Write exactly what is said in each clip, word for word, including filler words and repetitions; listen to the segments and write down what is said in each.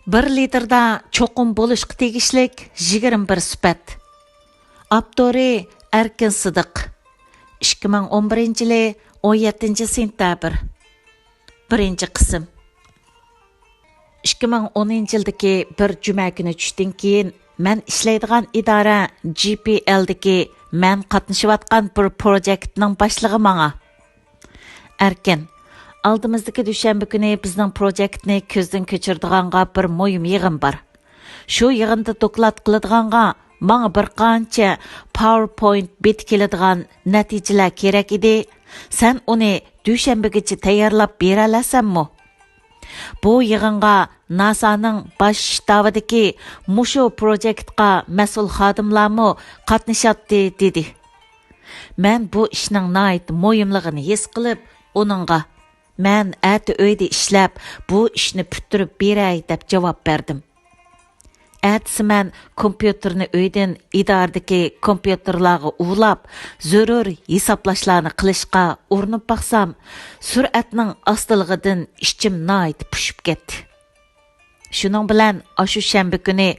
بىر لىدىردا چوقۇم بولۇشقا تېگىشلىك يىگىرمە بىر سۈپەت. ئاپتورى: ئەركىن سىدىق. ئىككى مىڭ ئون بىرىنچى يىلى ئون يەتتىنچى سېنتەبىر. بىرىنچى قىسىم. ئىككى مىڭ ئونىنچى يىلدىكى بىر جۈمە كۈنى چۈشتىن كېيىن، مەن ئىشلەيدىغان ئىدارە جى پى ئېلدىكى مەن قاتنىشىۋاتقان بىر پروجېكتنىڭ باشلىقى ماڭا: ئەركىن، ئالدىمىزدىكى دۈشەنبە كۈنى بىزنىڭ پروجېكتنى كۆزدىن كەچۈرىدىغانغا بىر مۇھىم يىغىن بار. شۇ يىغىندا دوكلات قىلىدىغانغا ماڭا بىر قانچە پاۋېرپوينت بېتى كېلىدىغان نەتىجىلەر كېرەك ئىدى. سەن ئۇنى دۈشەنبىگىچە تەييارلاپ بېرەلەسەنمۇ؟ بۇ يىغىنغا ناسانىڭ باش شتابىدىكى مۇشۇ پروجېكتقا مەسئۇل خادىملارمۇ قاتنىشاتتى، دېدى. مەن بۇ ئىشنىڭ ناھايىتى مۇھىملىقىنى ھېس قىلىپ، ئۇنىڭغا، مەن ئەتە ئۆيدە ئىشلەپ، بۇ ئىشنى پۈتتۈرۈپ بېرەي، دەپ جاۋاب بەردىم. ئەتىسى مەن كومپيۇتېرنى ئۆيدىن ئىدارىدىكى كومپيۇتېرلارغا ئۇلاپ، زۆرۈر ھېسابلاشلارنى قىلىشقا ئۇرۇنۇپ باقسام، سۈرئەتنىڭ ئاستىلىقىدىن ئىچىم ناھايىتى پۇشۇپ كەتتى. شۇنىڭ بىلەن ئاشۇ شەنبە كۈنى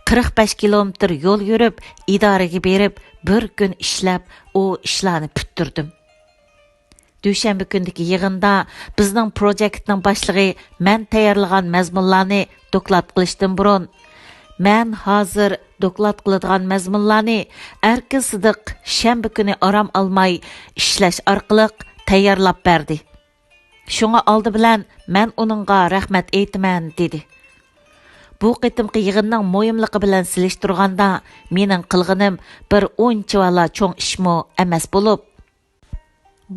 قىرىق بەش كىلومېتىر يول يۈرۈپ، ئىدارىگە بېرىپ، بىر كۈن ئىشلەپ، ئۇ ئىشلارنى پۈتتۈردۈم. دۈشەنبە كۈنىدىكى يىغىندا بىزنىڭ پروجېكتنىڭ باشلىقى مەن تەييارلىغان مەزمۇنلارنى دوكلات قىلىشتىن بۇرۇن، مەن ھازىر دوكلات قىلىدىغان مەزمۇنلارنى ئەركىن سىدىق شەنبە كۈنى ئارام ئالماي ئىشلەش ئارقىلىق تەييارلاپ بەردى. شۇڭا ئالدى بىلەن مەن ئۇنىڭغا رەھمەت ئېيتىمەن، دېدى. بۇ قېتىمقى يىغىننىڭ مۇھىملىقى بىلەن سېلىشتۇرغاندا، مېنىڭ قىلغىنىم بىر ئۇنچىۋالا چوڭ ئىشمۇ ئەمەس بولۇپ،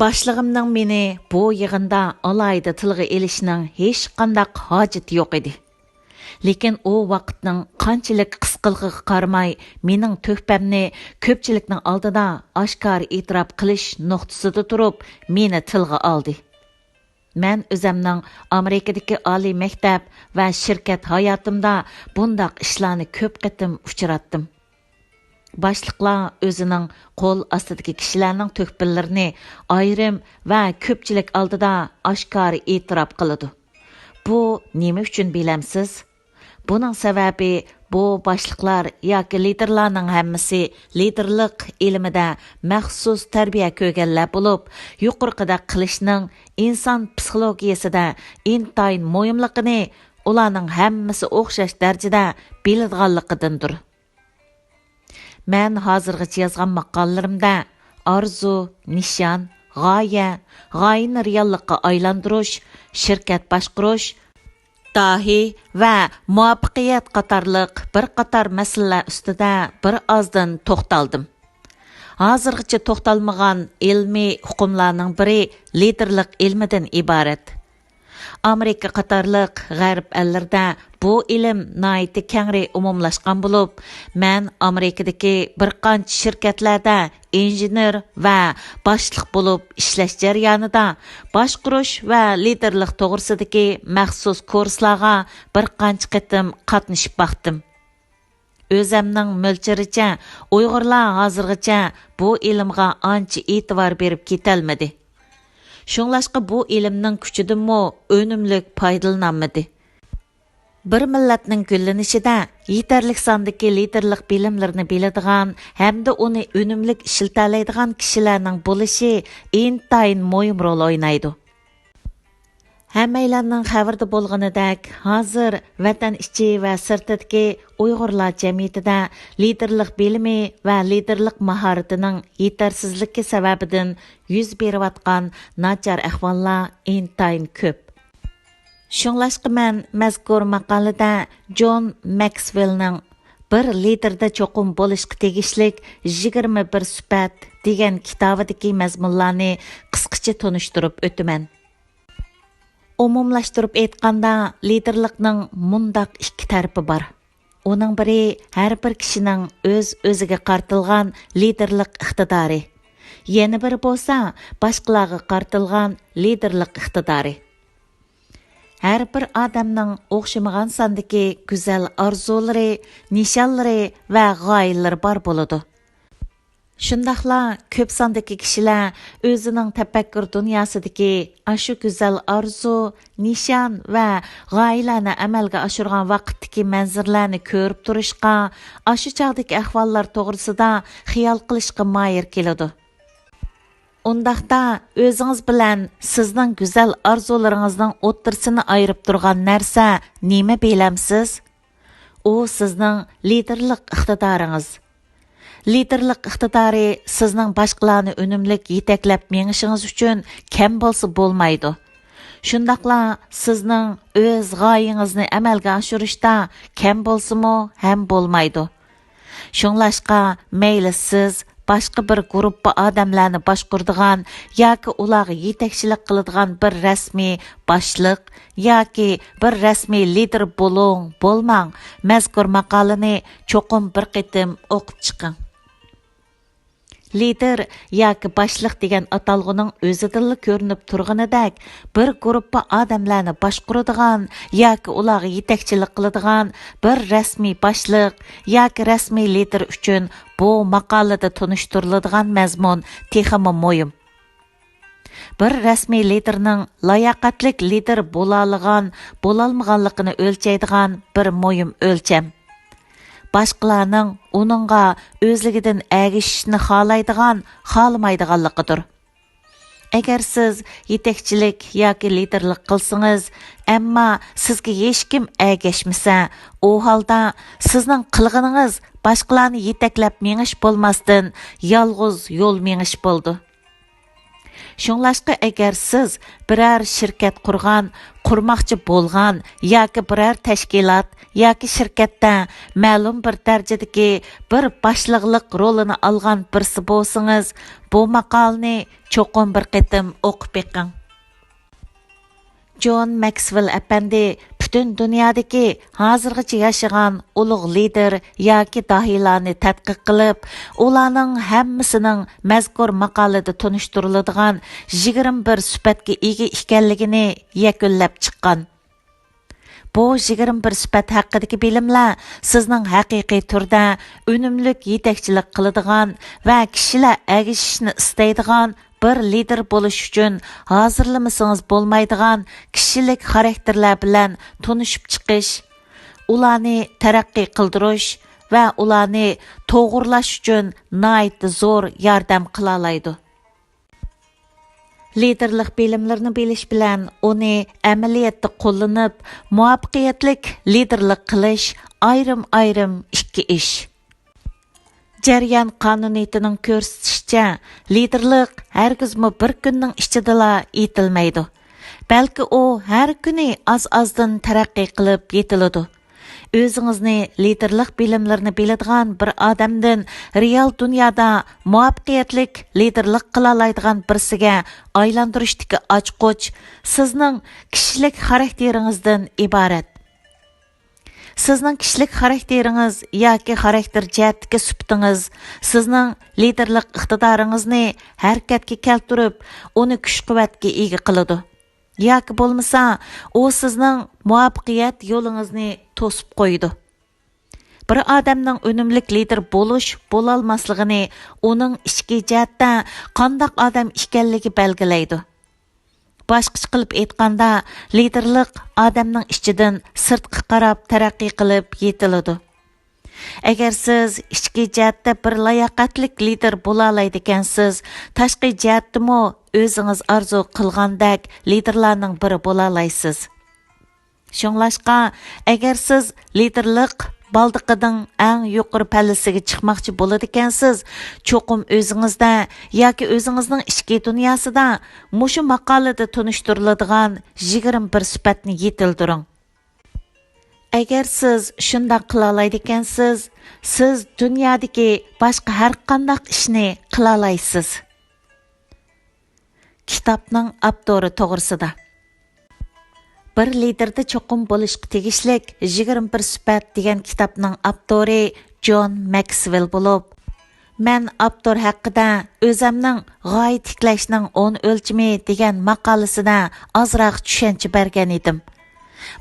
باشلىقىمنىڭ مېنى بۇ يىغىندا ئالاھىدە تىلغا ئېلىشنىڭ ھېچقانداق ھاجىتى يوق ئىدى. لېكىن ئۇ ۋاقىتنىڭ قانچىلىك قىسقىلىقىغا قارىماي، مېنىڭ تۆھپەمنى كۆپچىلىكنىڭ ئالدىدا ئاشكارا ئېتىراپ قىلىش نۇقتىسىدا تۇرۇپ، مېنى تىلغا ئالدى. مەن ئۆزەمنىڭ ئامېرىكىدىكى ئالىي مەكتەپ ۋە شىركەت ھاياتىمدا بۇنداق ئىشلارنى كۆپ قېتىم ئۇچراتتىم. باشلىقلار ئۆزىنىڭ قول ئاستىدىكى كىشىلەرنىڭ تۆھپىلىرىنى ئايرىم ۋە كۆپچىلىك ئالدىدا ئاشكارا ئېتىراپ قىلىدۇ. بۇ نېمە ئۈچۈن بىلەمسىز؟ بۇنىڭ سەۋەبى، بۇ باشلىقلار ياكى لىدېرلارنىڭ ھەممىسى لىدېرلىق ئىلمىدە مەخسۇس تەربىيە كۆرگەنلەر بولۇپ، يۇقىرىقىدەك قىلىشنىڭ ئىنسان پسىخولوگىيىسىدە ئىنتايىن مۇھىملىقىنى ئۇلارنىڭ ھەممىسى ئوخشاش دەرىجىدە بىلىدىغانلىقىدىندۇر. مەن ھازىرغىچە يازغان ماقالىلىرىمدە ئارزۇ، نىشان، غايە، غايىنى رېئاللىققا ئايلاندۇرۇش، شىركەت باشقۇرۇش، داھىي ۋە مۇۋەپپەقىيەت قاتارلىق بىر قاتار مەسىلىلەر ئۈستىدە بىر ئازدىن توختالدىم. ھازىرغىچە توختالمىغان ئىلمىي ئۇقۇملارنىڭ بىرى لىدېرلىق ئىلمىدىن ئىبارەت. ئامېرىكا قاتارلىق غەرب ئەللىرىدە بۇ ئىلىم ناھايىتى كەڭرى ئومۇملاشقان بولۇپ، مەن ئامېرىكىدىكى بىر قانچە شىركەتلەردە ئىنژېنېر ۋە باشلىق بولۇپ ئىشلەش جەريانىدا باشقۇرۇش ۋە لىدېرلىق توغرىسىدىكى مەخسۇس كۇرسلارغا بىر قانچە قېتىم قاتنىشىپ باقتىم. ئۆزەمنىڭ مۆلچىرىچە، ئۇيغۇرلار ھازىرغىچە بۇ ئىلىمغا ئانچە ئېتىبار بېرىپ كېتەلمىدى. شۇڭلاشقا بۇ ئىلىمنىڭ كۈچىدىنمۇ ئۈنۈملۈك پايدىلىنالمىدى. بىر مىللەتنىڭ گۈللىنىشىدە يېتەرلىك ساندىكى لىدېرلىق بىلىملىرىنى بىلىدىغان ھەمدە ئۇنى ئۈنۈملۈك ئىشلىتەلەيدىغان كىشىلەرنىڭ بولۇشى ئىنتايىن مۇھىم رول ئوينايدۇ. ھەممەيلەننىڭ خەۋىرىدە بولغىنىدەك، ھازىر ۋەتەن ئىچى ۋە سىرتىدىكى ئۇيغۇرلار جەمئىيىتىدە لىدېرلىق بىلىمى ۋە لىدېرلىق ماھارىتىنىڭ يېتەرسىزلىكى سەۋەبىدىن يۈز بېرىۋاتقان ناچار ئەھۋاللار ئىنتايىن كۆپ. شۇڭلاشقا مەن مەزكۇر ماقالىدە جون ماكسۋېلنىڭ «بىر لىدېردا چوقۇم بولۇشقا تېگىشلىك يىگىرمە بىر سۈپەت» دېگەن كىتابىدىكى مەزمۇنلارنى قىسقىچە تونۇشتۇرۇپ ئۆتىمەن. ئومۇملاشتۇرۇپ ئېيتقاندا، لىدېرلىقنىڭ مۇنداق ئىككى تەرىپى بار. ئۇنىڭ بىرى ھەر بىر كىشىنىڭ ئۆز-ئۆزىگە قارىتىلغان لىدېرلىق ئىقتىدارى. يەنە بىرى بولسا باشقىلارغا قارىتىلغان لىدېرلىق ئىقتىدارى. ھەر بىر ئادەمنىڭ ئوخشىمىغان ساندىكى گۈزەل ئارزۇلىرى، نىشانلىرى ۋە غايىلىرى بار بولىدۇ. شۇنداقلا كۆپ ساندىكى كىشىلەر ئۆزىنىڭ تەپەككۇر دۇنياسىدىكى ئاشۇ گۈزەل ئارزۇ، نىشان ۋە غايىلەرنى ئەمەلگە ئاشۇرغان ۋاقىتتىكى مەنزىرىلەرنى كۆرۈپ تۇرۇشقا، ئاشۇ چاغدىكى ئەھۋاللار توغرىسىدا خىيال قىلىشقا ماھىر كېلىدۇ. ئۇنداقتا ئۆزىڭىز بىلەن سىزنىڭ گۈزەل ئارزۇلىرىڭىزنىڭ ئوتتۇرىسىنى ئايرىپ تۇرغان نەرسە نېمە بىلەمسىز؟ ئۇ سىزنىڭ لىدېرلىق ئىقتىدارىڭىز. لىدېرلىق ئىقتىدارى سىزنىڭ باشقىلارنى ئۈنۈملۈك يېتەكلەپ مېڭىشىڭىز ئۈچۈن كەم بولسا بولمايدۇ. شۇنداقلا سىزنىڭ ئۆز غايىڭىزنى ئەمەلگە ئاشۇرۇشتا كەم بولسىمۇ ھەم بولمايدۇ. شۇڭلاشقا، مەيلى سىز باشقا بىر گۇرۇپپا ئادەملەرنى باشقۇرىدىغان ياكى ئۇلارغا يېتەكچىلىك قىلىدىغان بىر رەسمىي باشلىق ياكى بىر رەسمىي لىدېر بولۇڭ، بولماڭ، مەزكۇر ماقالىنى چوقۇم بىر قېتىم ئوقۇپ چىقىڭ. لىدېر ياكى باشلىق دېگەن ئاتالغۇنىڭ ئۆزىدىنلا كۆرۈنۈپ تۇرغىنىدەك، بىر گۇرۇپپا ئادەملەرنى باشقۇرىدىغان ياكى ئۇلارغا يېتەكچىلىك قىلىدىغان بىر رەسمىي باشلىق ياكى رەسمىي لىدېر ئۈچۈن بۇ ماقالىدە تونۇشتۇرۇلىدىغان مەزمۇن تېخىمۇ مۇھىم. بىر رەسمىي لىدېرنىڭ لاياقەتلىك لىدېر بولالىغان، بولالمىغانلىقىنى ئۆلچەيدىغان بىر مۇھىم ئۆلچەم. باشقىلارنىڭ ئۇنىڭغا ئۆزلۈكىدىن ئەگىشىشنى خالايدىغان، خالىمايدىغانلىقىدۇر. ئەگەر سىز يېتەكچىلىك ياكى لىدېرلىك قىلسىڭىز، ئەمما سىزگە ھېچكىم ئەگەشمىسە، ئۇ ھالدا سىزنىڭ قىلغىنىڭىز باشقىلارنى يېتەكلەپ مېڭىش بولماستىن، يالغۇز يول مېڭىش بولىدۇ. شۇڭلاشقا، ئەگەر سىز بىرەر شىركەت قۇرغان، قۇرماقچى بولغان ياكى بىرەر تەشكىلات ياكى شىركەتتە مەلۇم بىر دەرىجىدىكى بىر باشلىقلىق رولىنى ئالغان بىرسى بولسىڭىز، بۇ ماقالىنى چوقۇم بىر قېتىم ئوقۇپ بېقىڭ. جون ماكسۋېل ئەپەندى پۈتۈن دۇنيادىكى ھازىرغىچە ياشىغان ئۇلۇغ لىدېر ياكى داھىيلارنى تەتقىق قىلىپ، ئۇلارنىڭ ھەممىسىنىڭ مەزكۇر ماقالىدە تونۇشتۇرۇلىدىغان يىگىرمە بىر سۈپەتكە ئىگە ئىكەنلىكىنى يەكۈنلەپ چىققان. بۇ يىگىرمە بىر سۈپەت ھەققىدىكى بىلىملەر سىزنىڭ ھەقىقىي تۈردە ئۈنۈملۈك يېتەكچىلىك قىلىدىغان ۋە كىشىلەر ئەگىشىشنى ئىستەيدىغان بىر لىدېر بولۇش ئۈچۈن ھازىرلىمىسىڭىز بولمايدىغان كىشىلىك خاراكتېرلەر بىلەن تونۇشۇپ چىقىش، ئۇلارنى تەرەققىي قىلدۇرۇش ۋە ئۇلارنى توغرىلاش ئۈچۈن ناھايىتى زور ياردەم قىلالايدۇ. لىدېرلىق بىلىملىرىنى بىلىش بىلەن ئۇنى ئەمەلىيەتتە قوللىنىپ، مۇۋەپپەقىيەتلىك لىدېرلىق قىلىش ئايرىم-ئايرىم ئىككى ئىش. جەريان قانۇنىيىتىنىڭ كۆرسىتىشىچە، لىدېرلىق ھەرگىزمۇ بىر كۈننىڭ ئىچىدىلا يېتىلمەيدۇ. بەلكى ئۇ ھەر كۈنى ئاز-ئازدىن تەرەققىي قىلىپ يېتىلىدۇ. ئۆزىڭىزنى لىدېرلىق بىلىملىرىنى بىلىدىغان بىر ئادەمدىن رېئال دۇنيادا مۇۋەپپەقىيەتلىك لىدېرلىق قىلالايدىغان بىرسىگە ئايلاندۇرۇشتىكى ئاچقۇچ سىزنىڭ كىشىلىك خاراكتېرىڭىزدىن ئىبارەت. سىزنىڭ كىشىلىك خاراكتېرىڭىز ياكى خاراكتېر جەھەتتىكى سۈپىتىڭىز سىزنىڭ لىدېرلىق ئىقتىدارىڭىزنى ھەرىكەتكە كەلتۈرۈپ، ئۇنى كۈچ-قۇۋۋەتكە ئىگە قىلىدۇ. ياكى بولمىسا، ئۇ سىزنىڭ مۇۋەپپەقىيەت يولىڭىزنى توسۇپ قويىدۇ. بىر ئادەمنىڭ ئۈنۈملۈك لىدېر بولۇش، بولالماسلىقىنى ئۇنىڭ ئىچكى جەھەتتە قانداق ئادەم ئىكەنلىكى بەلگىلەيدۇ. باشقىچە قىلىپ ئېيتقاندا، لىدېرلىق ئادەمنىڭ ئىچىدىن سىرتقا قاراپ تەرەققىي قىلىپ يېتىلىدۇ. ئەگەر سىز ئىچكى جەھەتتە بىر لاياقەتلىك لىدېر بولالايدىكەنسىز، تاشقى جەھەتتىمۇ ئۆزىڭىز ئارزۇ قىلغاندەك لىدېرلارنىڭ بىرى بولالايسىز. شۇڭلاشقا، ئەگەر سىز لىدېرلىق بالدىقىنىڭ ئەڭ يۇقىرى پەللىسىگە چىقماقچى بولىدىكەنسىز، چوقۇم ئۆزىڭىزدە ياكى ئۆزىڭىزنىڭ ئىچكى دۇنياسىدا مۇشۇ ماقالىدە تونۇشتۇرۇلىدىغان يىگىرمە بىر سۈپەتنى يېتىلدۈرۈڭ. ئەگەر سىز شۇنداق قىلالايدىكەنسىز، سىز دۇنيادىكى باشقا ھەرقانداق ئىشنى قىلالايسىز. كىتابنىڭ ئاپتورى توغرىسىدا. بىر لىدېردە چوقۇم بولۇشقا تېگىشلىك يىگىرمە بىر سۈپەت دېگەن كىتابنىڭ ئاپتورى جون ماكسۋېل بولۇپ، مەن ئاپتور ھەققىدە ئۆزەمنىڭ غايە تىكلەشنىڭ ئون ئۆلچىمى دېگەن ماقالىسىدە ئازراق چۈشەنچە بەرگەن ئىدىم.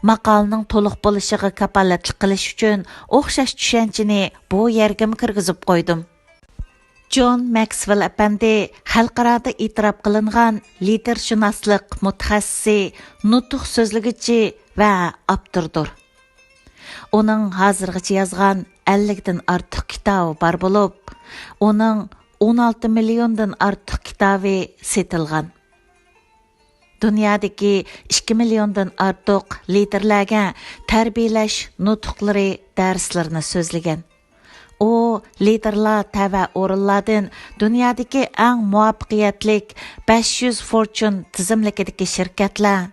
ماقالىنىڭ تولۇق بولۇشىغا كاپالەتلىك قىلىش ئۈچۈن ئوخشاش چۈشەنچىنى بۇ يەرگىمۇ كىرگۈزۈپ قويدۇم. جون ماكسۋېل ئەپەندى خەلقئارادا ئېتىراپ قىلىنغان لىدىرشۇناسلىق مۇتەخەسسىسى، نۇتۇق سۆزلىگۈچى ۋە ئاپتوردۇر. ئۇنىڭ ھازىرغىچە يازغان ئەللىكتىن ئارتۇق كىتابى بار بولۇپ، ئۇنىڭ ئون ئالتە مىليوندىن ئارتۇق كىتابى سېتىلغان. دۇنيادىكى ئىككى مىليوندىن ئارتۇق لىدىرلەرگە تەربىيەلەش نۇتۇقلىرى، دەرسلىرىنى سۆزلىگەن. ئۇ لىدىرلار تەۋە ئورۇنلاردىن دۇنيادىكى ئەڭ مۇۋەپپەقىيەتلىك بەش يۈز فورچۇن تىزىملىكىدىكى شىركەتلەر،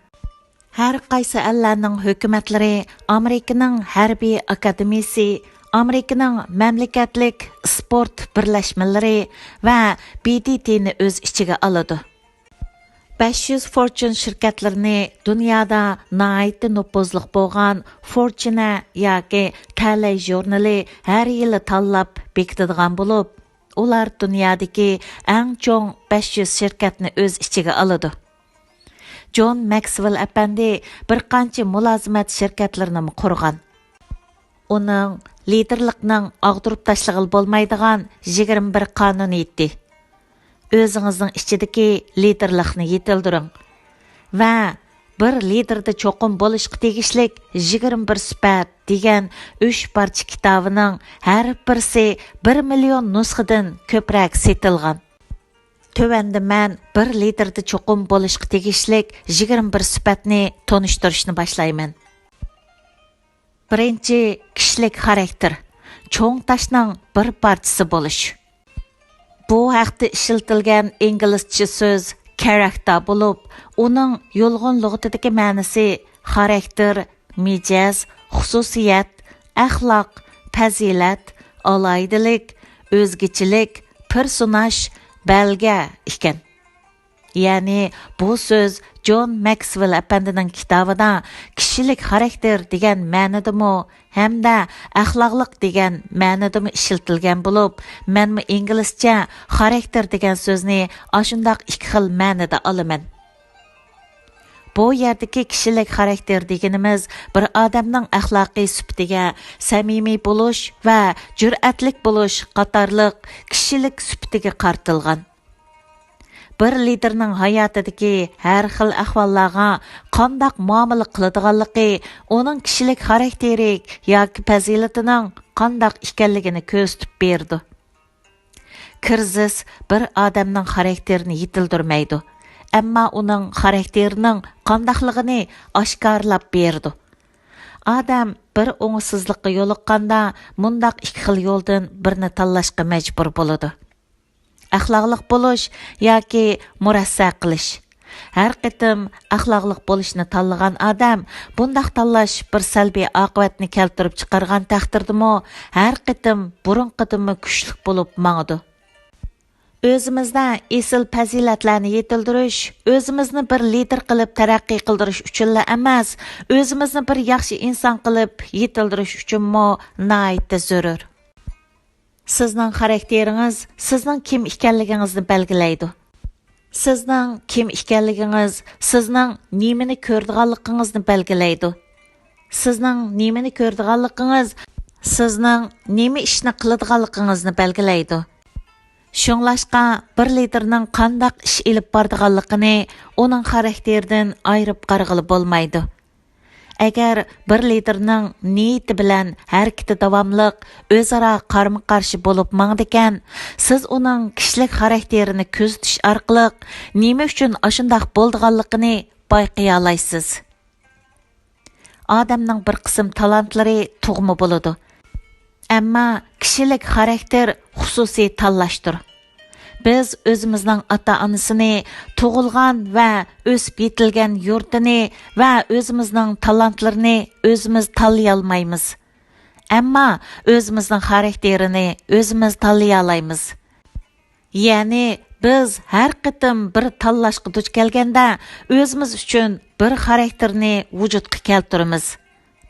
ھەر قايسى ئەللەرنىڭ ھۆكۈمەتلىرى، ئامېرىكىنىڭ ھەربىي ئاكادېمىيىسى، ئامېرىكىنىڭ مەملىكەتلىك ئىسپورت بىرلەشمىلىرى ۋە ب د ت نى ئۆز ئىچىگە ئالىدۇ. بەش يۈز فورچۇن شىركەتلىرىنى دۇنيادا ناھايىتى نوپۇزلۇق بولغان فورچۇنە ياكى تەلەي ژۇرنىلى ھەر يىلى تاللاپ بېكىتىدىغان بولۇپ، ئۇلار دۇنيادىكى ئەڭ چوڭ بەش يۈز شىركەتنى ئۆز ئىچىگە ئالىدۇ. جون ماكسۋېل ئەپەندى بىر قانچە مۇلازىمەت شىركەتلىرىنىمۇ قۇرغان. ئۇنىڭ لىدىرلىقنىڭ ئاغدۇرۇپ تاشلىغىلى بولمايدىغان يىگىرمە بىر قانۇنىيىتى. ئۆزىڭىزنىڭ ئىچىدىكى لىدىرلىقنى يېتىلدۈرۈڭ ۋە بىر لىدىردا چوقۇم بولۇشقا تېگىشلىك يىگىرمە بىر سۈپەت دېگەن ئۈچ پارچە كىتابىنىڭ ھەر بىرسى بىر مىليون نۇسخىدىن كۆپرەك سېتىلغان. تۆۋەندە مەن بىر لىدىردا چوقۇم بولۇشقا تېگىشلىك يىگىرمە بىر سۈپەتنى تونۇشتۇرۇشنى باشلايمەن. بىرىنچى، كىشىلىك خاراكتېر، چوڭ تاشنىڭ بىر پارچىسى بولۇش. بۇ ھەقتە ئىشلىتىلگەن ئىنگلىزچە سۆز كارەكتەر بولۇپ، ئۇنىڭ يۇلغۇن لۇغىتىدىكى مەنىسى خاراكتېر، مىجەز، خۇسۇسىيەت، ئەخلاق، پەزىلەت، ئالاھىدىلىك، ئۆزگىچىلىك، پېرسوناژ، بەلگە ئىكەن. يەنى بۇ سۆز جون ماكسۋېل ئەپەندىنىڭ كىتابىدا كىشىلىك خاراكتېر دېگەن مەنىدىمۇ ھەمدە ئەخلاقلىق دېگەن مەنىدىمۇ ئىشلىتىلگەن بولۇپ، مەنمۇ ئىنگلىزچە خاراكتېر دېگەن سۆزنى ئاشۇنداق ئىككى خىل مەنىدە ئالىمەن. بۇ يەردىكى كىشىلىك خاراكتېر دېگىنىمىز بىر ئادەمنىڭ ئەخلاقىي سۈپىتىگە سەمىمىي بولۇش ۋە جۈرئەتلىك بولۇش قاتارلىق كىشىلىك سۈپىتىگە قارىتىلغان. بىر لىدىرنىڭ ھاياتىدىكى ھەر خىل ئەھۋاللارغا قانداق مۇئامىلە قىلىدىغانلىقى، ئۇنىڭ كىشىلىك خاراكتېرى ياكى پەزىلىتىنىڭ قانداق ئىكەنلىكىنى كۆرسىتىپ بېرىدۇ. كىرىزىس بىر ئادەمنىڭ خاراكتېرىنى يېتىلدۈرمەيدۇ، ئەمما ئۇنىڭ خاراكتېرىنىڭ قانداقلىقىنى ئاشكارىلاپ بېرىدۇ. ئادەم بىر ئوڭۇشسىزلىققا يولۇققاندا، مۇنداق ئىككى خىل يولدىن بىرنى تاللاشقا مەجبۇر بولىدۇ. ئەخلاقلىق بولۇش ياكى مۇرەسسە قىلىش. ھەر قېتىم ئەخلاقلىق بولۇشنى تاللىغان ئادەم، بۇنداق تاللاش بىر سەلبىي ئاقىۋەتنى كەلتۈرۈپ چىقارغان تەقدىردىمۇ، ھەر قېتىم بۇرۇنقىدىنمۇ كۈچلۈك بولۇپ ماڭىدۇ. ئۆزىمىزدە ئېسىل پەزىلەتلەرنى يېتىلدۈرۈش، ئۆزىمىزنى بىر لىدىر قىلىپ تەرەققىي قىلدۇرۇش ئۈچۈنلا ئەمەس، ئۆزىمىزنى بىر ياخشى ئىنسان قىلىپ يېتىلدۈرۈش ئۈچۈنمۇ ناھايىتى زۆرۈر. سىزنىڭ خاراكتېرىڭىز سىزنىڭ كىم ئىكەنلىكىڭىزنى بەلگىلەيدۇ. سىزنىڭ كىم ئىكەنلىكىڭىز سىزنىڭ نېمىنى كۆرىدىغانلىقىڭىزنى بەلگىلەيدۇ. سىزنىڭ نېمىنى كۆرىدىغانلىقىڭىز سىزنىڭ نېمە ئىشنى قىلىدىغانلىقىڭىزنى بەلگىلەيدۇ. شۇڭلاشقا، بىر لىدىرنىڭ قانداق ئىش ئېلىپ بارىدىغانلىقىنى ئۇنىڭ خاراكتېرىدىن ئايرىپ قارىغىلى بولمايدۇ. ئەگەر بىر لىدىرنىڭ نىيىتى بىلەن ھەرىكىتى داۋاملىق ئۆزئارا قارىمۇ قارشى بولۇپ ماڭىدىكەن، سىز ئۇنىڭ كىشىلىك خاراكتېرىنى كۆزىتىش ئارقىلىق نېمە ئۈچۈن ئاشۇنداق بولىدىغانلىقىنى بايقىيالايسىز. ئادەمنىڭ بىر قىسىم تالانتلىرى تۇغما بولىدۇ. ئەمما كىشىلىك خاراكتېر خۇسۇسىي تاللاشتۇر. بىز ئۆزىمىزنىڭ ئاتا-ئانىسىنى، تۇغۇلغان ۋە ئۆسۈپ يېتىلگەن يۇرتىنى ۋە ئۆزىمىزنىڭ تالانتلىرىنى ئۆزىمىز تاللىيالمايمىز. ئەمما ئۆزىمىزنىڭ خاراكتېرىنى ئۆزىمىز تاللىيالايمىز. يەنى بىز ھەر قېتىم بىر تاللاشقا دۇچ كەلگەندە، ئۆزىمىز ئۈچۈن بىر خاراكتېرنى ۋۇجۇدقا كەلتۈرىمىز.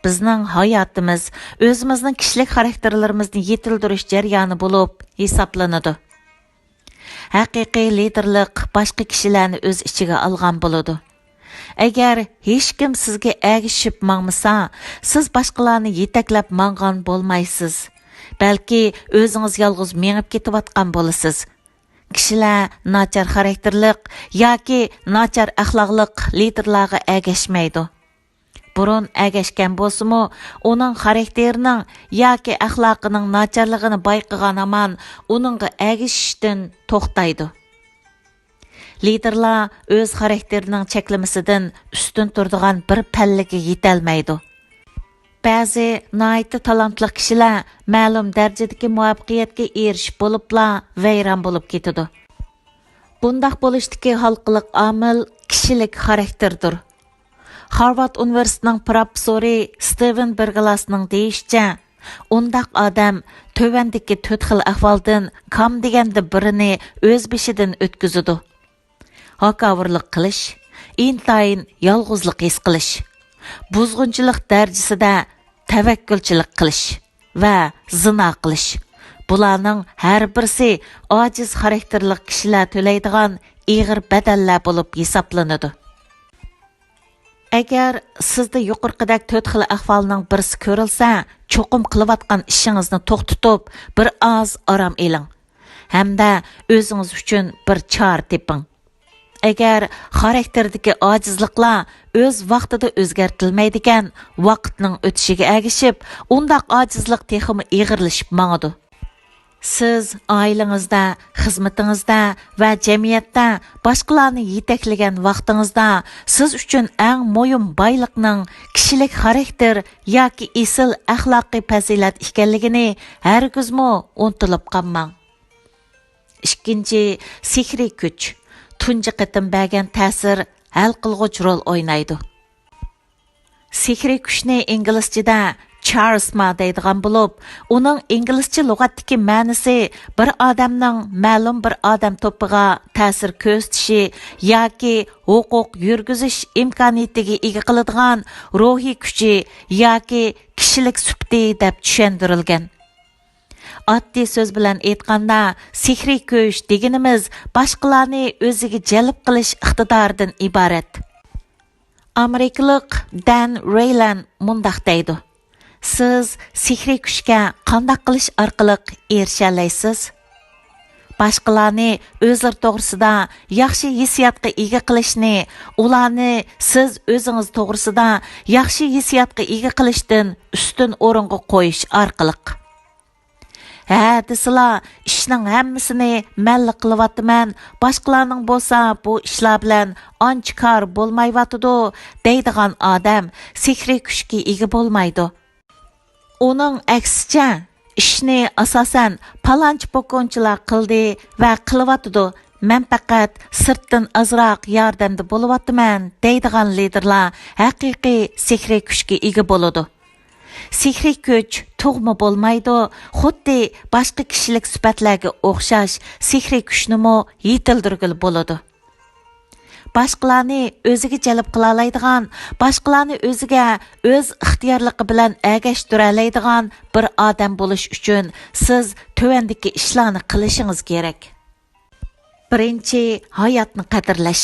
بىزنىڭ ھاياتىمىز ئۆزىمىزنىڭ كىشىلىك خاراكتېرلىرىمىزنى يېتىلدۈرۈش جەريانى بولۇپ ھېسابلىنىدۇ. ھەقىقىي لىدېرلىق باشقا كىشىلەرنى ئۆز ئىچىگە ئالغان بولىدۇ. ئەگەر ھېچكىم سىزگە ئەگىشىپ ماڭمىسا، سىز باشقىلارنى يېتەكلەپ ماڭغان بولمايسىز. بەلكى ئۆزىڭىز يالغۇز مېڭىپ كېتىۋاتقان بولىسىز. كىشىلەر ناچار خاراكتېرلىق ياكى ناچار ئەخلاقلىق لىدېرلارغا ئەگەشمەيدۇ. بۇرۇن ئەگەشكەن بولسىمۇ، ئۇنىڭ خاراكتېرىنىڭ ياكى ئەخلاقىنىڭ ناچارلىقىنى بايقىغان ھامان ئۇنىڭغا ئەگىشىشتىن توختايدۇ. لىدېرلار ئۆز خاراكتېرىنىڭ چەكلىمىسىدىن ئۈستۈن تۇرىدىغان بىر پەللىگە يېتەلمەيدۇ. بەزى ناھايىتى تالانتلىق كىشىلەر مەلۇم دەرىجىدىكى مۇۋەپپەقىيەتكە ئېرىشىپ بولۇپلا ۋەيران بولۇپ كېتىدۇ. بۇنداق بولۇشتىكى ھالقىلىق ئامىل كىشىلىك خاراكتېردۇر. خارۋارد ئۇنىۋېرسىتېتىنىڭ پروفېسسورى ستىۋېن بېرگلاسنىڭ دېيىشىچە، ئۇنداق ئادەم تۆۋەندىكى تۆت خىل ئەھۋالدىن كام دېگەندە بىرىنى ئۆز بېشىدىن ئۆتكۈزىدۇ. ھاكاۋۇرلۇق قىلىش، ئىنتايىن يالغۇزلۇق ھېس قىلىش، بۇزغۇنچىلىق دەرىجىسىدە تەۋەككۈلچىلىك قىلىش ۋە زىنا قىلىش. بۇلارنىڭ ھەر بىرسى ئاجىز خاراكتېرلىق كىشىلەر تۆلەيدىغان ئېغىر بەدەللەر بولۇپ ھېسابلىنىدۇ. ئەگەر سىزدە يۇقىرىقىدەك تۆت خىل ئەھۋالنىڭ بىرسى كۆرۈلسە، چوقۇم قىلىۋاتقان ئىشىڭىزنى توختىتىپ، بىر ئاز ئارام ئېلىڭ ھەمدە ئۆزىڭىز ئۈچۈن بىر چارە تېپىڭ. ئەگەر خاراكتېردىكى ئاجىزلىقلار ئۆز ۋاقتىدا ئۆزگەرتىلمەيدىكەن، ۋاقىتنىڭ ئۆتۈشىگە ئەگىشىپ، ئۇنداق ئاجىزلىق تېخىمۇ ئېغىرلىشىپ ماڭىدۇ. سىز ئائىلىڭىزدە، خىزمىتىڭىزدە ۋە جەمئىيەتتە باشقىلارنى يېتەكلىگەن ۋاقتىڭىزدا سىز ئۈچۈن ئەڭ مۇھىم بايلىقنىڭ كىشىلىك خاراكتېر ياكى ئېسىل ئەخلاقىي پەزىلەت ئىكەنلىكىنى ھەرگىزمۇ ئۇنتۇلۇپ قالماڭ. ئىككىنچى، سېھرىي كۈچ. تۇنجى قېتىم بەرگەن تەسىر ھەل قىلغۇچ رول ئوينايدۇ. سېھرىي كۈچنى ئىنگلىزچىدە چارىزما دەيدىغان بولۇپ، ئۇنىڭ ئىنگلىزچە لۇغەتتىكى مەنىسى بىر ئادەمنىڭ مەلۇم بىر ئادەم توپىغا تەسىر كۆرسىتىشى ياكى ھوقۇق يۈرگۈزۈش ئىمكانىيىتىگە ئىگە قىلىدىغان روھىي كۈچى ياكى كىشىلىك سۈپىتى دەپ چۈشەندۈرۈلگەن. ئاددىي سۆز بىلەن ئېيتقاندا، سېھرىي كۈچ دېگىنىمىز باشقىلارنى ئۆزىگە جەلپ قىلىش ئىقتىدارىدىن ئىبارەت. ئامېرىكىلىق دەن رېيلەن مۇنداق دەيدۇ: «سىز سېھرىي كۈچكە قانداق قىلىش ئارقىلىق ئېرىشەلەيسىز؟ باشقىلارنى ئۆزلىرى توغرىسىدا ياخشى ھېسسىياتقا ئىگە قىلىشنى، ئۇلارنى سىز ئۆزىڭىز توغرىسىدا ياخشى ھېسسىياتقا ئىگە قىلىشتىن ئۈستۈن ئورۇنغا قويۇش ئارقىلىق.» ھە دېسىلا، ئىشنىڭ ھەممىسىنى مەنلا قىلىۋاتىمەن، باشقىلارنىڭ بولسا بۇ ئىشلار بىلەن ئانچە كارى بولمايۋاتىدۇ دەيدىغان ئادەم سېھرىي كۈچكە ئىگە بولمايدۇ. ئۇنىڭ ئەكسىچە، ئىشنى ئاساسەن پالانچى پوكونچىلار قىلدى ۋە قىلىۋاتىدۇ، مەن پەقەت سىرتتىن ئازراق ياردەمدە بولۇۋاتىمەن دەيدىغان لىدېرلار ھەقىقىي سېھرىي كۈچكە ئىگە بولىدۇ. سېھرىي كۈچ تۇغما بولمايدۇ، خۇددى باشقا كىشىلىك سۈپەتلەرگە ئوخشاش سېھرىي كۈچنىمۇ يېتىلدۈرگىلى بولىدۇ. باشقىلارنى ئۆزىگە جەلپ قىلالايدىغان، باشقىلارنى ئۆزىگە ئۆز ئىختىيارلىقى بىلەن ئەگەشتۈرەلەيدىغان بىر ئادەم بولۇش ئۈچۈن سىز تۆۋەندىكى ئىشلارنى قىلىشىڭىز كېرەك. بىرىنچى، ھاياتنى قەدىرلەش.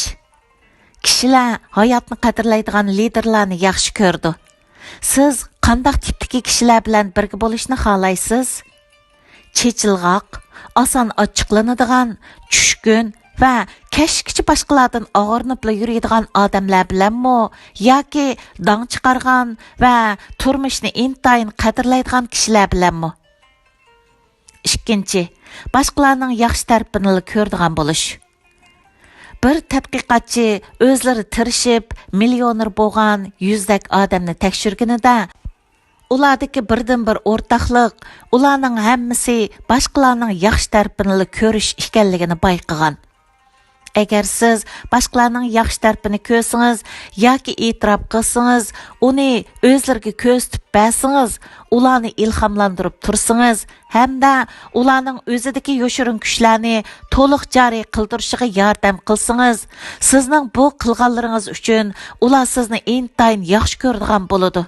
كىشىلەر ھاياتنى قەدىرلەيدىغان لىدېرلارنى ياخشى كۆرىدۇ. سىز قانداق تىپتىكى كىشىلەر بىلەن بىرگە بولۇشنى خالايسىز؟ چېچىلغاق، ئاسان ئاچچىقلىنىدىغان، چۈشكۈن ۋە كەچكىچە باشقىلاردىن ئاغرىنىپلا يۈرىدىغان ئادەملەر بىلەنمۇ ياكى داڭ چىقارغان ۋە تۇرمۇشنى ئىنتايىن قەدىرلەيدىغان كىشىلەر بىلەنمۇ؟ ئىككىنچى، باشقىلارنىڭ ياخشى تەرىپىنىلا كۆرىدىغان بولۇش. بىر تەتقىقاتچى ئۆزلىرى تىرىشىپ مىليونېر بولغان يۈزدەك ئادەمنى تەكشۈرگىنىدە، ئۇلاردىكى بىردىنبىر ئورتاقلىق ئۇلارنىڭ ھەممىسى باشقىلارنىڭ ياخشى تەرىپىنىلا كۆرۈش ئىكەنلىكىنى بايقىغان. ئەگەر سىز باشقىلارنىڭ ياخشى تەرىپىنى كۆرسىڭىز ياكى ئېتىراپ قىلسىڭىز، ئۇنى ئۆزلىرىگە كۆرسىتىپ بەرسىڭىز، ئۇلارنى ئىلھاملاندۇرۇپ تۇرسىڭىز ھەمدە ئۇلارنىڭ ئۆزىدىكى يوشۇرۇن كۈچلەرنى تولۇق جارى قىلدۇرۇشىغا ياردەم قىلسىڭىز، سىزنىڭ بۇ قىلغانلىرىڭىز ئۈچۈن ئۇلار سىزنى ئىنتايىن ياخشى كۆرىدىغان بولىدۇ.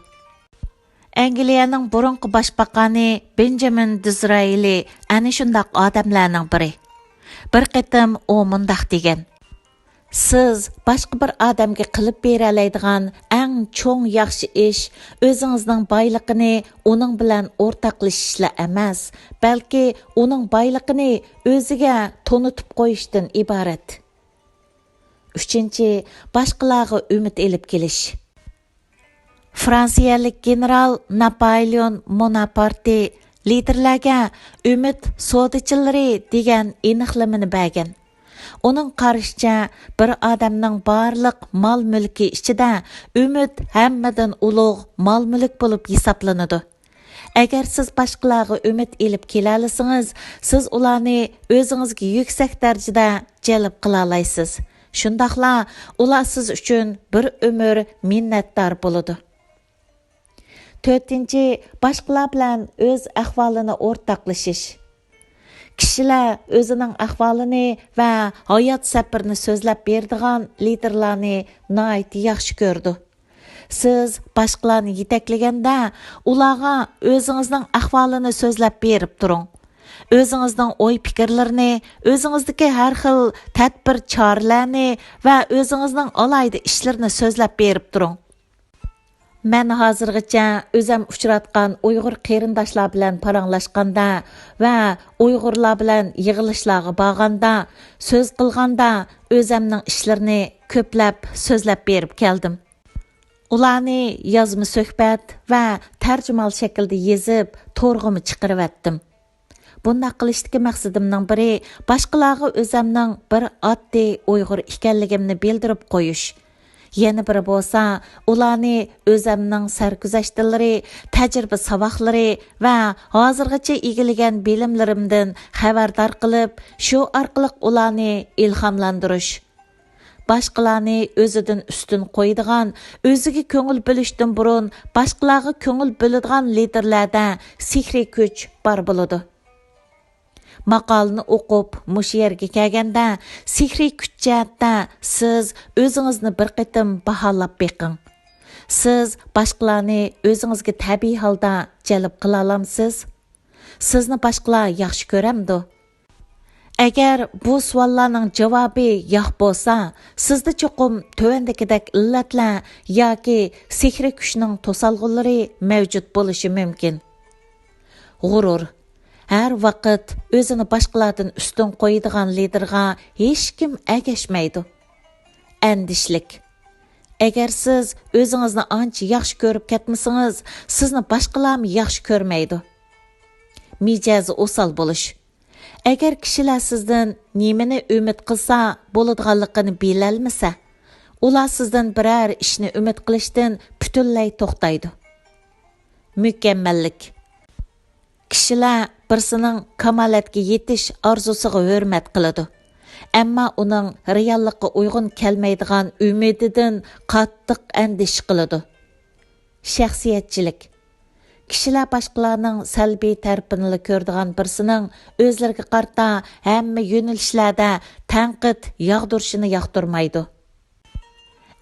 ئەنگلىيەنىڭ بۇرۇنقى باشباقانى بېنجامىن دىزرائىلى ئەنە شۇنداق ئادەملەرنىڭ بىرى. بىر قېتىم ئۇ مۇنداق دېگەن: سىز باشقا بىر ئادەمگە قىلىپ بېرەلەيدىغان ئەڭ چوڭ ياخشى ئىش ئۆزىڭىزنىڭ بايلىقىنى ئۇنىڭ بىلەن ئورتاقلىشىشلا ئەمەس، بەلكى ئۇنىڭ بايلىقىنى ئۆزىگە تونۇتۇپ قويۇشتىن ئىبارەت. ئۈچىنچى، باشقىلارغا ئۈمىد ئېلىپ كېلىش. فرانسىيەلىك گېنېرال ناپولېئون بوناپارتى لىدېرلەرگە ئۈمىد سودىچىلىرى دېگەن ئېنىقلىمىنى بەرگەن. ئۇنىڭ قارىشىچە، بىر ئادەمنىڭ بارلىق مال-مۈلكى ئىچىدە ئۈمىد ھەممىدىن ئۇلۇغ مال-مۈلۈك بولۇپ ھېسابلىنىدۇ. ئەگەر سىز باشقىلارغا ئۈمىد ئېلىپ كېلەلىسىڭىز، سىز ئۇلارنى ئۆزىڭىزگە يۈكسەك دەرىجىدە جەلپ قىلالايسىز. شۇنداقلا ئۇلار سىز ئۈچۈن بىر ئۆمۈر مىننەتدار بولىدۇ. تۆتىنچى، باشقىلار بىلەن ئۆز ئەھۋالىنى ئورتاقلىشىش. كىشىلەر ئۆزىنىڭ ئەھۋالىنى ۋە ھايات سەپىرىنى سۆزلەپ بېرىدىغان لىدېرلارنى ناھايىتى ياخشى كۆرىدۇ. سىز باشقىلارنى يېتەكلىگەندە، ئۇلارغا ئۆزىڭىزنىڭ ئەھۋالىنى سۆزلەپ بېرىپ تۇرۇڭ. ئۆزىڭىزنىڭ ئوي-پىكىرلىرىنى، ئۆزىڭىزدىكى ھەر خىل تەدبىر-چارىلەرنى ۋە ئۆزىڭىزنىڭ ئالاھىدە ئىشلىرىنى سۆزلەپ بېرىپ تۇرۇڭ. مەن ھازىرغىچە ئۆزەم ئۇچراتقان ئۇيغۇر قېرىنداشلار بىلەن پاراڭلاشقاندا ۋە ئۇيغۇرلار بىلەن يىغىلىشلارغا بارغاندا، سۆز قىلغاندا ئۆزەمنىڭ ئىشلىرىنى كۆپلەپ سۆزلەپ بېرىپ كەلدىم. ئۇلارنى يازما سۆھبەت ۋە تەرجىمىھال شەكلىدە يېزىپ، تورغىمۇ چىقىرىۋەتتىم. بۇنداق قىلىشتىكى مەقسىتىمنىڭ بىرى، باشقىلارغا ئۆزەمنىڭ بىر ئاددىي ئۇيغۇر ئىكەنلىكىمنى بىلدۈرۈپ قويۇش. يەنە بىرى بولسا، ئۇلارنى ئۆزەمنىڭ سەرگۈزەشتلىرى، تەجرىبە ساۋاقلىرى ۋە ھازىرغىچە ئىگىلىگەن بىلىملىرىمدىن خەۋەردار قىلىپ، شۇ ئارقىلىق ئۇلارنى ئىلھاملاندۇرۇش. باشقىلارنى ئۆزىدىن ئۈستۈن قويىدىغان، ئۆزىگە كۆڭۈل بۆلۈشتىن بۇرۇن باشقىلارغا كۆڭۈل بۆلىدىغان لىدېرلەردە سېھرىي كۈچ بار بولىدۇ. ماقالىنى ئوقۇپ، مۇشۇ يەرگە كەلگەندە، سېھرىي كۈچ جەھەتتە سىز ئۆزىڭىزنى بىر قېتىم باھالاپ بېقىڭ. سىز باشقىلارنى ئۆزىڭىزگە تەبىئىي ھالدا جەلپ قىلالامسىز؟ سىزنى باشقىلار ياخشى كۆرەمدۇ؟ ئەگەر بۇ سوئاللارنىڭ جاۋابى ياق بولسا، سىزدە چوقۇم تۆۋەندىكىدەك ئىللەتلەر ياكى سېھرىي كۈچنىڭ توسالغۇلىرى مەۋجۇت بولۇشى مۇمكىن. غۇرۇر. ھەر ۋاقىت ئۆزىنى باشقىلاردىن ئۈستۈن قويىدىغان لىدېرغا ھېچكىم ئەگەشمەيدۇ. ئەندىشىلىك. ئەگەر سىز ئۆزىڭىزنى ئانچە ياخشى كۆرۈپ كەتمىسىڭىز، سىزنى باشقىلارمۇ ياخشى كۆرمەيدۇ. مىجەزى ئوسال بولۇش. ئەگەر كىشىلەر سىزدىن نېمىنى ئۈمىد قىلسا بولىدىغانلىقىنى بىلەلمىسە، ئۇلار سىزدىن بىرەر ئىشنى ئۈمىد قىلىشتىن پۈتۈنلەي توختايدۇ. مۇكەممەللىك. كىشىلەر بىرسىنىڭ كامالەتكە يېتىش ئارزۇسىغا ھۆرمەت قىلىدۇ، ئەمما ئۇنىڭ رېئاللىققا ئۇيغۇن كەلمەيدىغان ئۈمىدىدىن قاتتىق ئەندىشە قىلىدۇ. شەخسىيەتچىلىك. كىشىلەر باشقىلارنىڭ سەلبىي تەرىپىنىلا كۆرىدىغان بىرسىنىڭ ئۆزلىرىگە قارىتا ھەممە يۆنىلىشلەردە تەنقىد ياغدۇرۇشىنى ياقتۇرمايدۇ.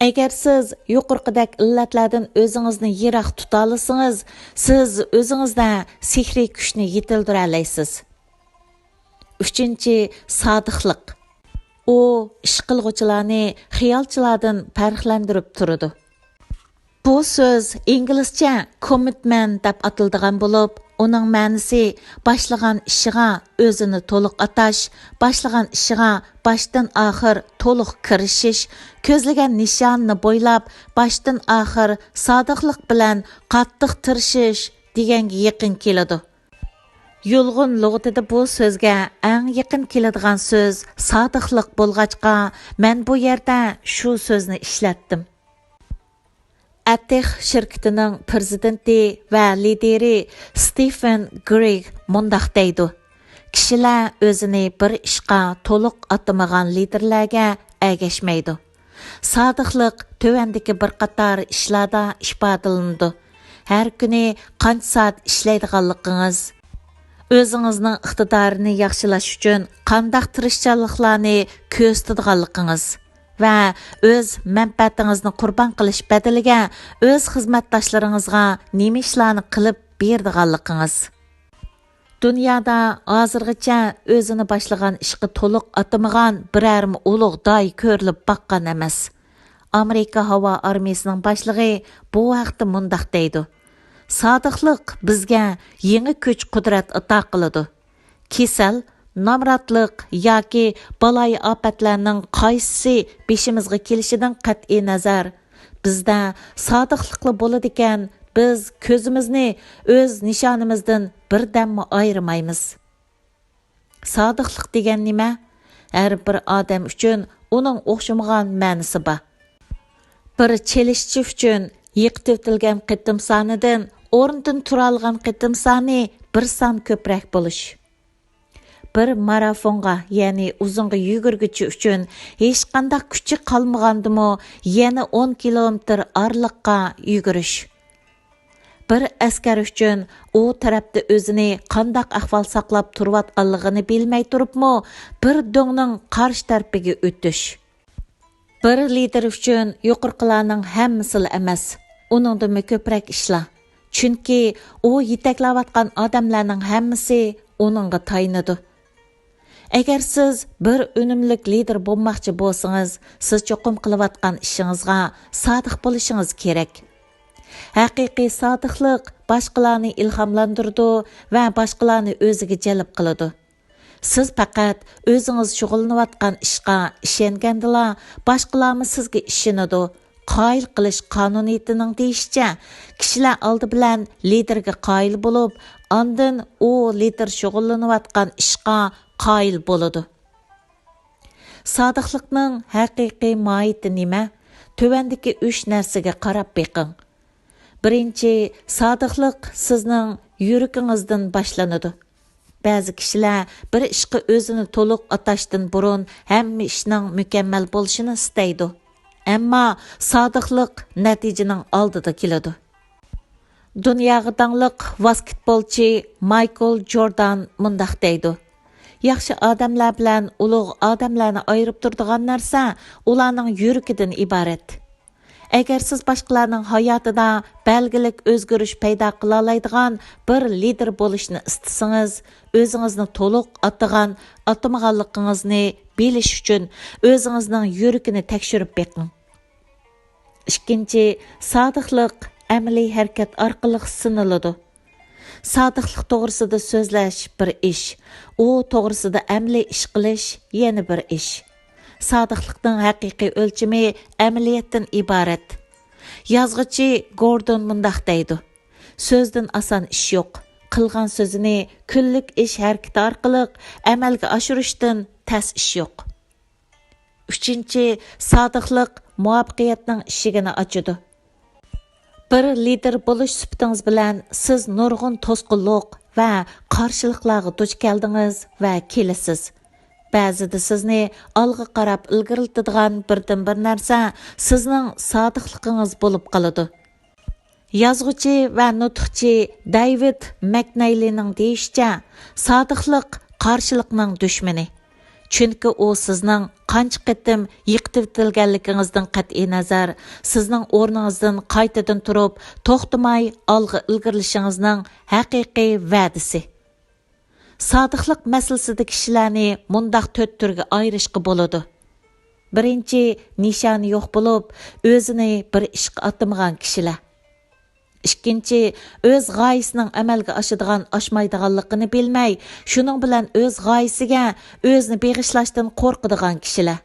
ئەگەر سىز يۇقىرىقىدەك ئىللەتلەردىن ئۆزىڭىزنى يىراق تۇتالىسىڭىز، سىز ئۆزىڭىزدە سېھرىي كۈچنى يېتىلدۈرەلەيسىز. ئۈچىنچى، سادىقلىق. ئۇ ئىش قىلغۇچىلارنى خىيالچىلاردىن پەرقلەندۈرۈپ تۇرىدۇ. بۇ سۆز ئىنگلىزچە كوممىتمېنت دەپ ئاتىلىدىغان بولۇپ، ئۇنىڭ مەنىسى باشلىغان ئىشىغا ئۆزىنى تولۇق ئاتاش، باشلىغان ئىشىغا باشتىن ئاخىر تولۇق كىرىشىش، كۆزلىگەن نىشانىنى بويلاپ باشتىن ئاخىر سادىقلىق بىلەن قاتتىق تىرىشىش دېگەنگە يېقىن كېلىدۇ. يۇلغۇن لۇغىتىدە بۇ سۆزگە ئەڭ يېقىن كېلىدىغان سۆز سادىقلىق بولغاچقا، مەن بۇ يەردە شۇ سۆزنى ئىشلەتتىم. ئەتىخ شىركىتىنىڭ پىرېزىدېنتى ۋە لىدىرى ستېفېن گرېگ مۇنداق دەيدۇ: «كىشىلەر ئۆزىنى بىر ئىشقا تولۇق ئاتىمىغان لىدىرلەرگە ئەگەشمەيدۇ.» سادىقلىق تۆۋەندىكى بىر قاتار ئىشلاردا ئىپادىلىنىدۇ: ھەر كۈنى قانچە سائەت ئىشلەيدىغانلىقىڭىز، ئۆزىڭىزنىڭ ئىقتىدارىنى ياخشىلاش ئۈچۈن قانداق تىرىشچانلىقلارنى كۆرسىتىدىغانلىقىڭىز ۋە ئۆز مەنپەئەتىڭىزنى قۇربان قىلىش بەدىلىگە ئۆز خىزمەتداشلىرىڭىزغا نېمە ئىشلارنى قىلىپ بېرىدىغانلىقىڭىز. دۇنيادا ھازىرغىچە ئۆزىنى باشلىغان ئىشقا تولۇق ئاتىمىغان بىرەرمۇ ئۇلۇغ داھىي كۆرۈلۈپ باققان ئەمەس. ئامېرىكا ھاۋا ئارمىيىسىنىڭ باشلىقى بۇ ھەقتە مۇنداق دەيدۇ: سادىقلىق بىزگە يېڭى كۈچ-قۇدرەت ئاتا قىلىدۇ. كېسەل، نامراتلىق ياكى بالايىئاپەتلەرنىڭ قايسىسى بېشىمىزغا كېلىشىدىن قەتئىينەزەر، بىزدە سادىقلىقلا بولىدىكەن، بىز كۆزىمىزنى ئۆز نىشانىمىزدىن بىردەممۇ ئايرىمايمىز. سادىقلىق دېگەن نېمە؟ ھەر بىر ئادەم ئۈچۈن ئۇنىڭ ئوخشىمىغان مەنىسى بار. بىر چېلىشچى ئۈچۈن يىقىتىۋېتىلگەن قېتىم سانىدىن ئورنىدىن تۇرالىغان قېتىم سانى بىر سان كۆپرەك بولۇش. بىر مارافونغا، يەنى ئۇزۇنغا يۈگۈرگۈچى ئۈچۈن ھېچقانداق كۈچى قالمىغاندىمۇ يەنە ئون كىلومېتىر ئارىلىققا يۈگۈرۈش. بىر ئەسكەر ئۈچۈن ئۇ تەرەپتە ئۆزىنى قانداق ئەھۋال ساقلاپ تۇرۇۋاتقانلىقىنى بىلمەي تۇرۇپمۇ، بىر دۆڭنىڭ قارشى تەرىپىگە ئۆتۈش. بىر لىدېر ئۈچۈن يۇقىرىقىلارنىڭ ھەممىسىلا ئەمەس، ئۇنىڭدىنمۇ كۆپرەك ئىشلار. چۈنكى ئۇ يېتەكلەۋاتقان ئادەملەرنىڭ ھەممىسى ئۇنىڭغا تايىنىدۇ. ئەگەر سىز بىر ئۈنۈملۈك لىدېر بولماقچى بولسىڭىز، سىز چوقۇم قىلىۋاتقان ئىشىڭىزغا سادىق بولۇشىڭىز كېرەك. ھەقىقىي سادىقلىق باشقىلارنى ئىلھاملاندۇرىدۇ ۋە باشقىلارنى ئۆزىگە جەلپ قىلىدۇ. سىز پەقەت ئۆزىڭىز شۇغۇللىنىۋاتقان ئىشقا ئىشەنگەندىلا، باشقىلارمۇ سىزگە ئىشىنىدۇ. قايىل قىلىش قانۇنىيىتىنىڭ دېيىشىچە، كىشىلەر ئالدى بىلەن لىدېرگە قايىل بولۇپ، ئاندىن ئۇ لىدېر شۇغۇللىنىۋاتقان ئىشقا قايىل بولىدۇ. سادىقلىقنىڭ ھەقىقىي ماھىيىتى نېمە؟ تۆۋەندىكى ئۈچ نەرسىگە قاراپ بېقىڭ. بىرىنچى، سادىقلىق سىزنىڭ يۈرىكىڭىزدىن باشلىنىدۇ. بەزى كىشىلەر بىر ئىشقا ئۆزىنى تولۇق ئاتاشتىن بۇرۇن ھەممە ئىشنىڭ مۇكەممەل بولۇشىنى ئىستەيدۇ. ئەمما سادىقلىق نەتىجىنىڭ ئالدىدا كېلىدۇ. دۇنياغا داڭلىق ۋاسكېتبولچى مايكل جوردان مۇنداق دەيدۇ: ياخشى ئادەملەر بىلەن ئۇلۇغ ئادەملەرنى ئايرىپ تۇرىدىغان نەرسە ئۇلارنىڭ يۈرىكىدىن ئىبارەت. ئەگەر سىز باشقىلارنىڭ ھاياتىدا بەلگىلىك ئۆزگىرىش پەيدا قىلالايدىغان بىر لىدېر بولۇشنى ئىستىسىڭىز، ئۆزىڭىزنى تولۇق ئاتىغان، ئاتىمىغانلىقىڭىزنى بىلىش ئۈچۈن ئۆزىڭىزنىڭ يۈرىكىنى تەكشۈرۈپ بېقىڭ. ئىككىنچى، سادىقلىق ئەمەلىي ھەرىكەت ئارقىلىق سىنىلىدۇ. سادىقلىق توغرىسىدا سۆزلەش بىر ئىش، ئۇ توغرىسىدا ئەمەلىي ئىش قىلىش يەنە بىر ئىش. سادىقلىقنىڭ ھەقىقىي ئۆلچىمى ئەمەلىيەتتىن ئىبارەت. يازغۇچى گوردون مۇنداق دەيدۇ: سۆزدىن ئاسان ئىش يوق، قىلغان سۆزىنى كۈنلۈك ئىش ھەرىكىتى ئارقىلىق ئەمەلگە ئاشۇرۇشتىن تەس ئىش يوق. ئۈچىنچى، سادىقلىق مۇۋەپپەقىيەتنىڭ ئىشىكىنى ئاچىدۇ. بىر لىدېر بولۇش سۈپىتىڭىز بىلەن سىز نۇرغۇن توسقۇنلۇق ۋە قارشىلىقلارغا دۇچ كەلدىڭىز ۋە كېلىسىز. بەزىدە سىزنى ئالغا قاراپ ئىلگىرىلىتىدىغان بىردىنبىر نەرسە سىزنىڭ سادىقلىقىڭىز بولۇپ قالىدۇ. يازغۇچى ۋە نۇتۇقچى دەيۋىد مەكنەيلىنىڭ دېيىشىچە، سادىقلىق قارشىلىقنىڭ دۈشمىنى. چۈنكى ئۇ سىزنىڭ قانچە قېتىم يىقىتىۋېتىلگەنلىكىڭىزدىن قەتئىينەزەر، سىزنىڭ ئورنىڭىزدىن قايتىدىن تۇرۇپ، توختىماي ئالغا ئىلگىرىلىشىڭىزنىڭ ھەقىقىي ۋەدىسى. سادىقلىق مەسىلىسىدە كىشىلەرنى مۇنداق تۆت تۈرگە ئايرىشقا بولىدۇ. بىرىنچى، نىشانى يوق بولۇپ، ئۆزىنى بىر ئىشقا ئاتىمىغان كىشىلەر. ئىككىنچى، ئۆز غايىسىنىڭ ئەمەلگە ئاشىدىغان، ئاشمايدىغانلىقىنى بىلمەي، شۇنىڭ بىلەن ئۆز غايىسىگە ئۆزىنى بېغىشلاشتىن قورقىدىغان كىشىلەر.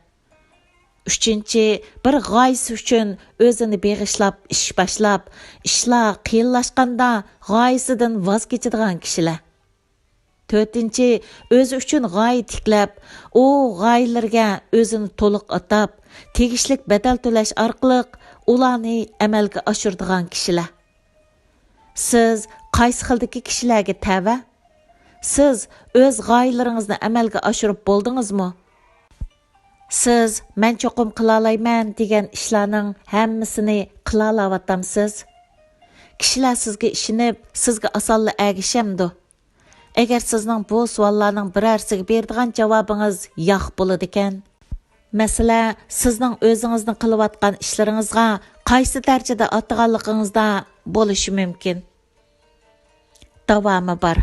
ئۈچىنچى، بىر غايىسى ئۈچۈن ئۆزىنى بېغىشلاپ ئىش باشلاپ، ئىشلار قىيىنلاشقاندا غايىسىدىن ۋاز كېچىدىغان كىشىلەر. تۆتىنچى، ئۆزى ئۈچۈن غايە تىكلەپ، ئۇ غايىلىرىگە ئۆزىنى تولۇق ئاتاپ، تېگىشلىك بەدەل تۆلەش ئارقىلىق ئۇلارنى ئەمەلگە ئاشۇرىدىغان كىشىلەر. سىز قايسى خىلدىكى كىشىلەرگە تەۋە؟ سىز ئۆز غايىلىرىڭىزنى ئەمەلگە ئاشۇرۇپ بولدىڭىزمۇ؟ سىز «مەن چوقۇم قىلالايمەن» دېگەن ئىشلارنىڭ ھەممىسىنى قىلالاۋاتامسىز؟ كىشىلەر سىزگە ئىشىنىپ، سىزگە ئاسانلا ئەگىشەمدۇ؟ ئەگەر سىزنىڭ بۇ سوئاللارنىڭ بىرەرسىگە بېرىدىغان جاۋابىڭىز «ياق» بولىدىكەن، مەسىلە سىزنىڭ ئۆزىڭىزنىڭ قىلىۋاتقان ئىشلىرىڭىزغا قايسى دەرىجىدە ئاتىغانلىقىڭىزدا بولۇشى مۇمكىن. داۋامى بار.